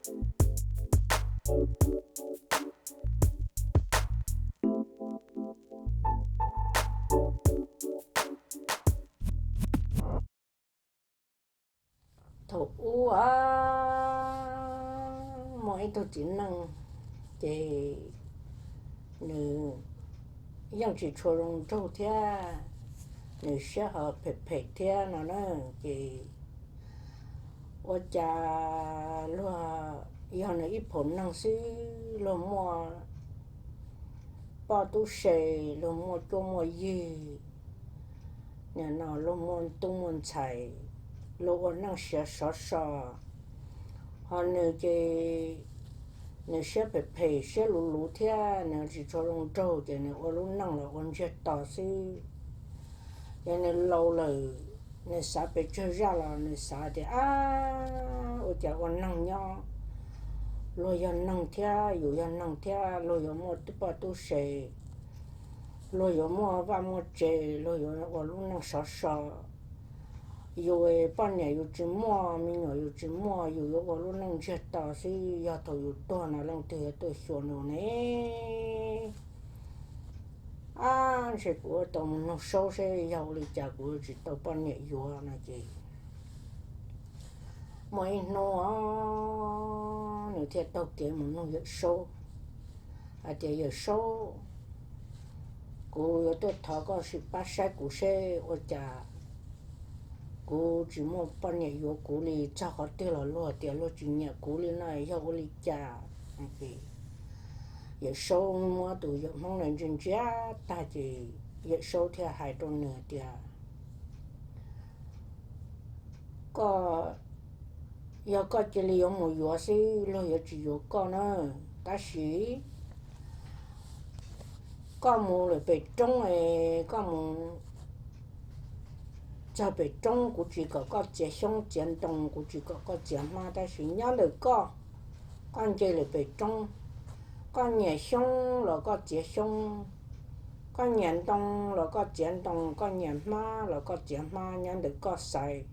Thaum ub muaj ib tug txiv neej, ces nws yeej tsis tshua zoo nraug thiab, nws siab ho phem phem thiab no na. Ces ua cas luag yog nws ib phaum neeg xwb, luag muaj poj tub se, luag muaj cuab muaj yig, nim no luag muaj tub muaj ntxhais, luag ua neej siav sov so. Ho nws ces nws siab phem phem siab luv luv thiab nws tsis tshua zoo nraug ces nws ua lub neej los ua ntsiag to xwb. Yog nws laus lawm, nws xav pes tsawg zaj los nws xav tias, ab, ua cas ua neeg nyob, luag yog neeg thiab yus yog neeg thiab, luag yuav muaj poj tub se, luag yuav muaj vaj muaj tsev, luag yuav ua lub neej sov so. Yus poj niam yus tsis muaj, me nyuam yus tsis muaj, yus yuav ua lub neej ntsiag to xwb, yog thaum yus tuag no leej twg yuav tuaj xyuas nws ne? Ab, ntshe kuv yuav tau mus nug Saub seb yog ua li cas kuv tsis tau poj niam yuav no ces muaj ib hnub nws thiaj taug kev mus nug Yawm Saub hais tias, Yawm Saub, kuv yuav tuaj thov koj sim pab saib kuv seb ua cas kuv tsis muaj poj niam yuav kuv li, txog qhov twg los luag tias luag tsis nyiam kuv li no yog ua li cas? Yawm Saub muab tus yawm Hmoob ntsia ntsia tag ces Yawm Saub thiaj hais rau nws tias, koj, yog koj cia li yuav mus yuav xwb luag yuav tsis yuav koj na. Tab sis koj mus lawm pem roob es koj mus txog pem roob, kuv tsis kom koj txiav xyoob txiav ntoo, kuv tsis kom koj txiav hmab, tab sis nyob ntawm koj, koj nce lawm pem roob, koj nyiam xyoob los koj txiav xyoob, koj nyiam ntoo los koj txiav ntoo, koj nyiam hmab los koj txiav hmab, nyob ntawm koj xaiv.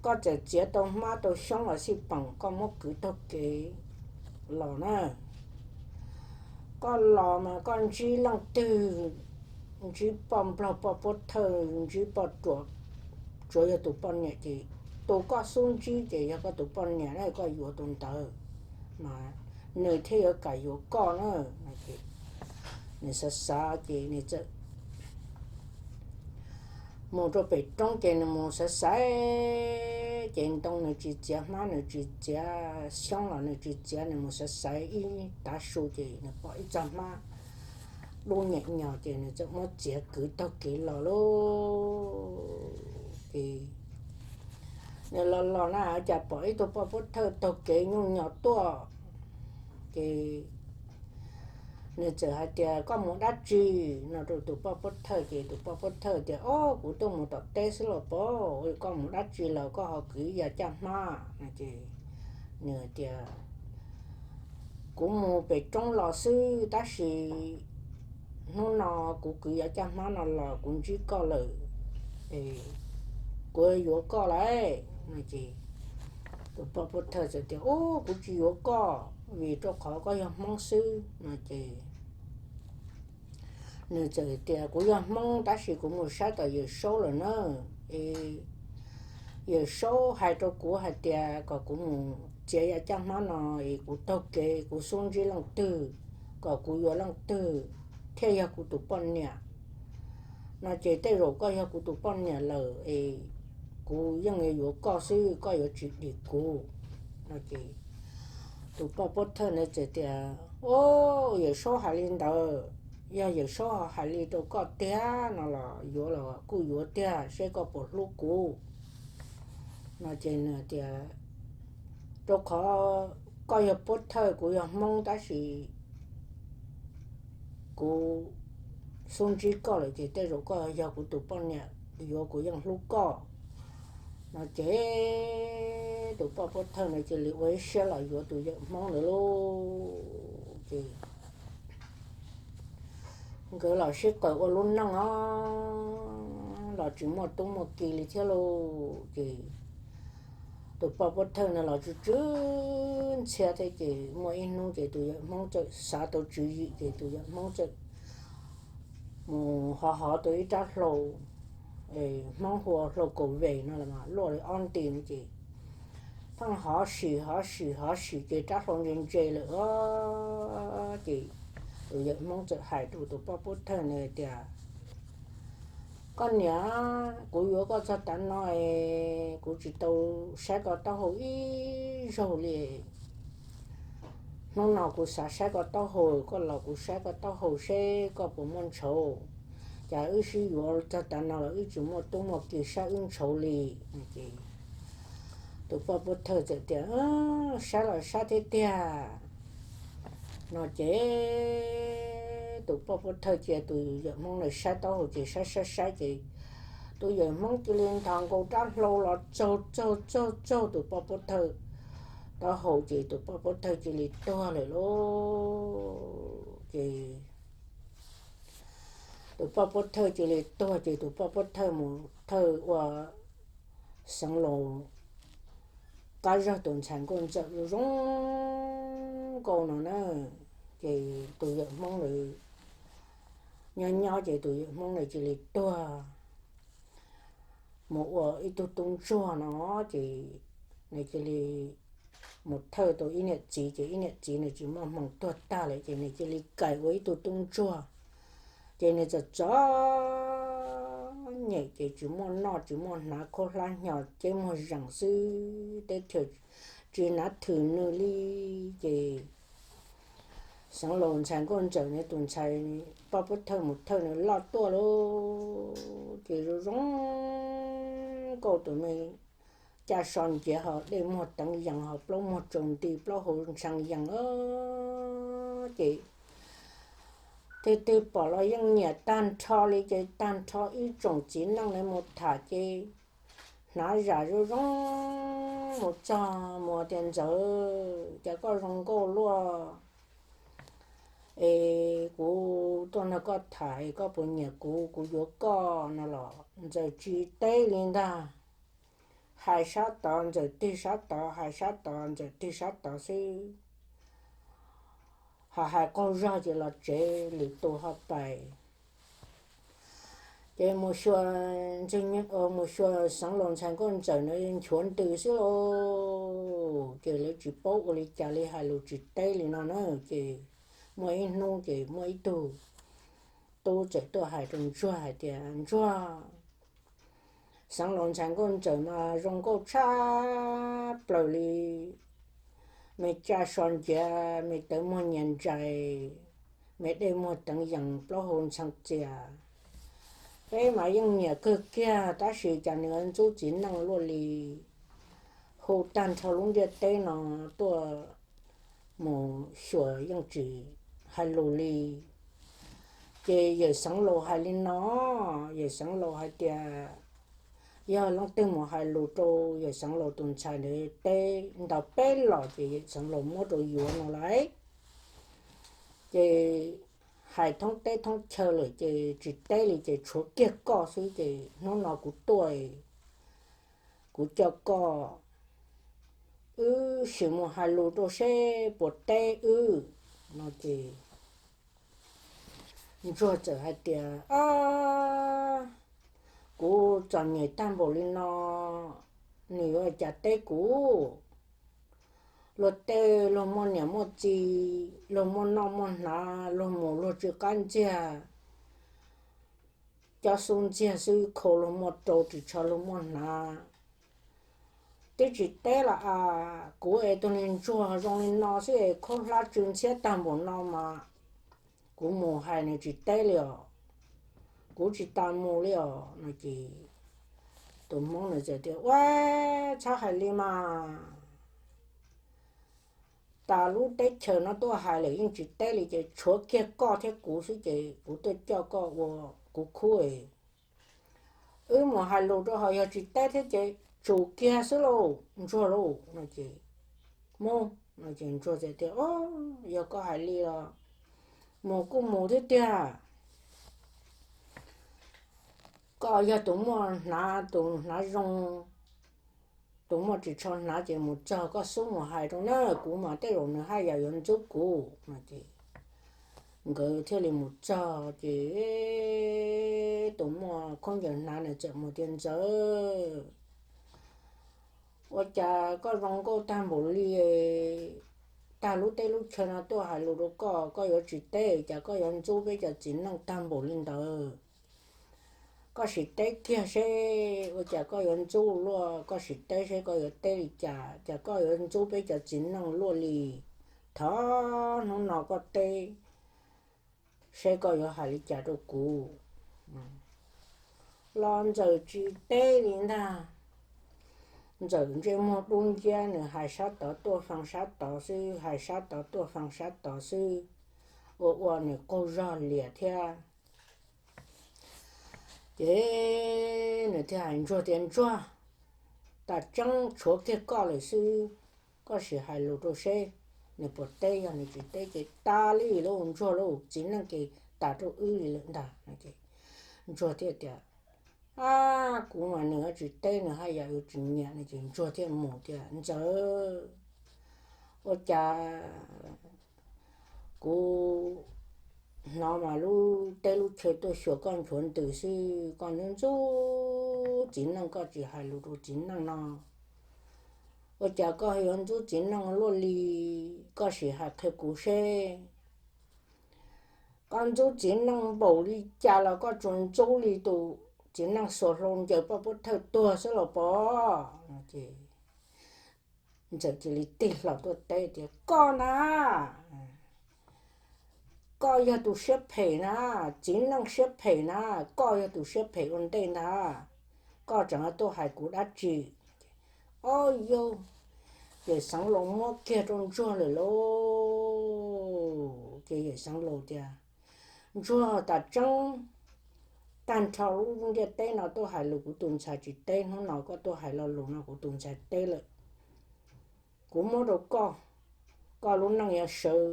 Koj txawm txiav tau hmab tau xyoob los xij peem, koj muab kwv taug kev los na. Koj los mas koj ntsib leej twg, ntsib poj nplog poj puab thawj, ntsib poj ruam, tsuav yog tus poj niam ces tus koj xub ntsib ces yog koj tus poj niam na, koj yuav tus ntawd mas nws thiaj yuav kam yuav koj na. Nws xav xav ces nws txawm mus rau pem roob ces nws mus xaiv xaiv, ces ntoo nws tsis txiav, hmab nws tsis txiav, xyoob los nws tsis txiav, nws mus xaiv xaiv ib tav su ces nws pom ib txoj hmab dub nyem nyos ces nws txawm muab txiav kwv taug kev los lauj. Ces nws los los na cas pom ib tug poj puab thawj taug kev nyuj nyos tuaj, ces nws txawm hais tias, koj mus dab tsi? No rau tus poj puab thawj ces tus poj puab thawj tias, o, kuv tuaj mus tom teb xwb los pab, koj mus dab tsi los koj ho kwv ib yav caj hmab no ces nws tias, kuv mus pem roob los xwb tab sis hnub no kuv kwv yav caj hmab no los kuv ntsib koj lawm, kuv yuav koj lawm no ces tus poj puab thawj txawm tias, u, kuv tsis yuav koj vim rau qhov koj yog Hmoob xwb no ces nws txawm tias, kuv yog Hmoob tab sis kuv mus saib tom Yawm Saub lawm na, es Yawm Saub hais rau kuv hais tias kom kuv mus txiav yav caj hmab no es kuv taug kev kuv xub ntsib leej twg, kom kuv yuav leej twg thiaj yog kuv tus poj niam no ces tej zaum koj yog kuv tus poj niam lawm es kuv yeej yuav yuav koj xwb, koj yuav tsis dim kuv no ces tus poj puab thawj ntawd txawm tias, o, Yawm Saub hais li ntawd, yog Yawm Saub ho hais li rau koj tiag no los yuav los kuj yuav tiag seb koj puas hlub kuv no ces nws tias, rau qhov koj yog puab thawj kuv yog Hmoob tab sis kuv xub ntsib koj lawm ces tej zaum koj yog kuv tus poj niam, yuav kuv yeej hlub koj no ces tus poj puab thawj ntawd cia li ua ib siab los yuav tus yawm Hmoob ntawd lauj. Ces nkawd los sib qawm ua lub neej os, los tsis muaj tub muaj ki li thiab lauj. Ces tus poj puab thawj no los tsw tsw ntxhiab thiab ces muaj ib hnub ces tus yawm Hmoob txawm xav tau tswv yim ces tus yawm Hmoob txawm mus hov hov tau ib rab hlau, Hmoob hu ua hlau kaum vej no los luaj li ob nti no ces pheej hov sim hov sim hov sim ces rab hlau ntse ntse lawm os. Ces tus yawm Hmoob txawm hais rau tus poj puab thawj ntawd tias, koj niam, kuv yuav koj txog tav no es kuv tsis tau saib koj taub hau ib zaug li. Hnub no kuv xav saib koj taub hau, koj los kuv saib koj taub hau seb koj puas muaj ntshauv. Cas wb sib yuav txog tav no los wb tsis muaj tub muaj ki saib wb ntshauv li. Ces tus poj puab thawj txawm tias, saib los saib thiab tiag. No ces tus poj puab thawj cia tus yawm Hmoob ntawd saib taub hau ces saib saib saib ces tus yawm Hmoob cia li nthos nkaus rab hlau los txaug txaug txaug txaug tus poj puab thawj taub hau ces tus poj puab thawj cia li tuag lawm lauj. Ces tus poj puab thawj cia li tuag ces tus poj puab thawj mus thawj ua Xeev Laus qab zog tus ntxhais nkauj ntxawm zoo zoo nkauj no na. Ces tus yawm Hmoob ntawd nyob nyob ces tus yawm Hmoob ntawd cia li tuag mus ua ib tug tub ntsuag no ces nws cia li mus thawj tau ib niam txiv ces ib niam txiv nws tsis muaj hmoo tuag tag lawm ces nws cia li kais ua ib tug tub ntsuag. Ces nws txom txom nyem ces tsis muaj noj tsis muaj hnav khaub hlab hnyo ceb muag zees xwb teb chaws tsis hnav thwm nws li. Ces Xeev Laus ntxhais nkauj ntxawm nws tus ntxhais poj puab thawj mus thawj nws loj tuaj lauj ces zoo zoo nkauj tus me caj so nciav ho dej muag teev yees ho plaub muag tsaus nti plaub hau ntshee yees os. Ces twg twg pom los yeej nyiam tag nrho li ces tag nrho ib tsoom txiv neej ntawd mus tham ces hnav zam zoo zoo mus txog mus tias ntxawm cas koj zoo nkauj luaj es kuv tuaj nrog koj tham es koj puas nyiam kuv, kuv yuav koj no los ntxawm tsis teb li ntag. Hais sab tod ntxawm tig sab tod, hais sab tod ntxawm tig sab tod xwb. Ho hais qaug zog ces los tsev lwm tus ho pais. Ces mus xyuas, mus xyuas Xeev Laus ntxhais nkauj ntxawm na nchuav ntws xwb lauj. Ces lawv tsis paub ua li cas li hais lus tsis teb li no na. Ces muaj ib hnub ces muaj ib tug tub txawm tuaj hais rau Ntsuag hais tias, Ntsuag, Xeev Laus ntxhais nkauj ntxawm mas zoo nkauj tshaj plaws li, me caj so nciav, me tawv muag nyias ntsais, me dej muag teev yees, plaub hau ntshee txias. Peb mas yeej nyiam kawg kiag tab sis cas nws ntxub txiv neej luaj li, hu tag nrho lub ntiaj teb no tuaj mus xyuas yeej tsis hais lus li. Ces yawm Xeev Laus hais li no, yawm Xeev Laus hais tias yog leej twg mus hais lus rau yawm Xeev Laus tus ntxhais ntawd teb ntaus peb los ces yawm Xeev Laus muab rau yuav no lauj. Ces hais thoob teb thoob chaw lawm ces tsis teb li ces tshuav kiag koj xwb ces hnub no kuv tuaj, kuv coj koj, wb sim mus hais lus rau seb puas teb wb no ces Ntsuag txawm hais tias, Ab, kuv txom nyem tag npaum li no, nws yuav cas teb kuv? Luag tej luag muaj niam muaj txiv, luag muaj noj muaj hnav, luag mus luag tsw qab ntxiag, cob xub ntxiag xwb, khau luag muaj rau ris tsho luag muaj hnav. Twb tsis teb los as, kuv es tus niag Ntsuag zoo li no xwb es khaub hlab tsw ntxhiab tag npaum no mas kuv mus hais nws tsis teb li os, kuv tsis tas mus li os no ces tus Hmoob nws txawm tias, Ua, txhob hais li mas, tas lub teb chaws no tuaj hais lawm yeej tsis teb li ces tshuav kiag koj thiab kuv xwb ces kuv tuaj coj koj ua kuv khub. Wb mus hais lus rau ho yog tsis teb thiab ces tsum kiag xwb lauj Ntsuag lauj no ces, Mus no ces Ntsuag txawm tias, Yog koj hais li los mus kuj mus thiab tiag. Koj yog tus muaj hnav tus hnav zoo, tus muaj ris tsho hnav ces mus txog koj xub mus hais rau na, kuv mas tej zaum nws haj yam yuav ntxub kuv no ces nkawd thiaj li mus txog ces tus muaj khaub ncaws hnav nws txawm mus tias, Ntxawm, ua cas koj zoo nkauj tag npaum li, tag lub teb lub chaw no tuaj hais lus rau koj, koj yuav tsis teb cas koj yuav ntxub peb cov txiv neej tag npaum li ntawd? Koj sim teb kiag seb ua cas koj yuav ntxub luaj, koj sim teb seb koj yuav teb li cas, cas koj yuav ntxub peb cov txiv neej luaj li. Thov hnub no koj teb seb koj yuav hais li cas rau kuv. Los Ntxawm tsis teb li ntag. Ntxawm ntsej muag dub nciab, nws hais sab tod tuaj fee sab tod xwb, hais sab tod tuaj fee sab tod xwb, ua ua nws qaug zog lias thiab. Ces nws thiaj hais Ntsuag tias, Ntsuag, tam tseeb tshuav kiag koj lawm xwb, koj sim hais lus rau seb nws puas teb, yog nws tsis teb ces tas li lauj Ntsuag lauj, txiv neej ces tas rau wb li lawm ntag. Ntsuag thiaj tias, Ab, kuv mas nws tsis teb nws haj yam yuav tsis nyiam no ces Ntsuag thiaj mus tias, Ntxawm, ua cas kuv hnov mas lub teb lub chaw tuaj xyuas koj nchuav ntws xwb, koj ntxub ntxub txiv neej, koj tsis hais lus rau txiv neej no, ua cas koj yuav ntxub txiv neej luaj li? Koj sim hais qhia kuv seb koj ntxub txiv neej npaum li cas los koj tsuas ntxub li tus txiv neej xuas hlau ncaws poj puab thawj tuag xwb los pov. Ntxawm cia li tig hlo tuaj teb tias, Koj na, koj yog tus siab phem na, txiv neej siab phem na, koj yog tus siab phem ua ntej ntag, koj tseem tuaj hais kuv dab tsi? Ob yog, Yawm Xeev Laus muab kiag rau Ntsuag lawm lauj. Ces Yawm Xeev Laus tias, Ntsuag, tam tseeb tag nrho lub ntiaj teb no tuaj hais lus kuv tus ntxhais tsis teb, hnub no koj tuaj hais lo lus no kuv tus ntxhais teb lawm. Kuv muab rau koj, koj lub neej yuav sawv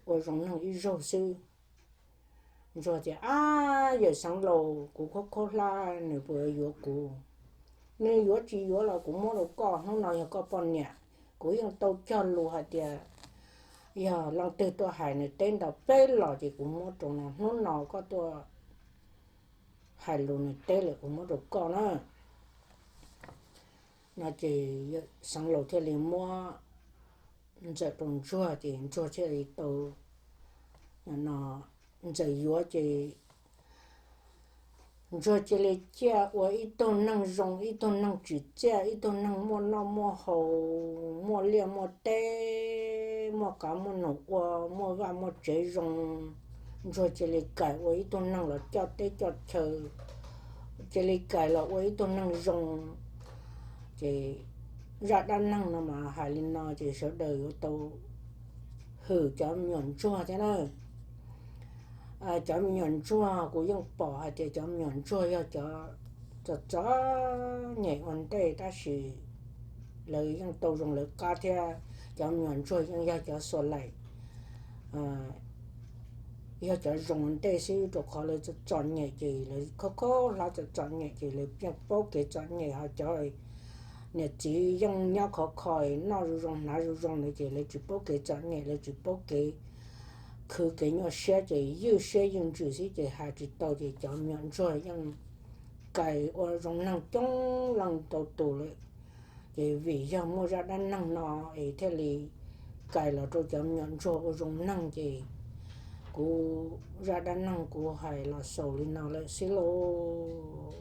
ua zoo neeg ib zaug xwb. Ntsuag tias, Ab, Yawm Xeev Laus, kuv khaub khaub hlab, nws puas yuav kuv? Nws yuav tsis yuav los kuv muab rau koj, hnub no yog koj poj niam. Kuv yeej tau cog lus hais tias yog leej twg tuaj hais nws teb ntau peb los ces kuv muab rau no, hnub no koj tuaj hais lus nws teb lawm kuv muab rau koj na. No ces Xeev Laus thiaj li muab Ntxawm rau Ntsuag ces Ntsuag thiaj li tau, no, Ntxawm yuav ces Ntsuag cia li ciaj ua ib tug neeg zoo, ib tug neeg tsim txiaj, ib tug neeg muaj noj muaj haus, muaj liaj muaj teb, muaj qav muaj num ua, muaj vaj muaj tsev zoo. Ntsuag cia li kais ua ib tug neeg los coj teb coj chaw, cia li kais los ua ib tug neeg zoo. Ces zaj dab neeg no mas hais li no ces sawv daws yuav tau hwm cov me nyuam ntsuag thiab na. Cov me nyuam ntsuag kuv yeej pom hais tias cov me nyuam ntsuag yog cov txom txom nyem ua ntej tab sis lawv yeej tau zoo lawv qab thiab. Cov me nyuam ntsuag yeej yog cov xuas laim, yog cov zoo ua ntej xwb, rau qhov lawv txom nyem ces lawv khaub khaub hlab txom txom nyem ces lawv yeej paub kev txom nyem, ho cov niam txiv yeej nyob khov kho noj zoo zoo hnav zoo zoo ntawd ces lawv tsis paub kev txom nyem, lawv tsis paub kev khwv kev nyuaj siab ces ywj siab ywj ntsws xwb ces hais tsis tau ces cov me nyuam ntsuag yeej kais ua zoo neeg coob leej ntau tus lawm. Ces vim yog muaj zaj dab neeg no es thiaj li kais los rau cov me nyuam ntsuag ua zoo neeg ces kuv zaj dab neeg kuv hais los xaus li no lawm xwb lauj.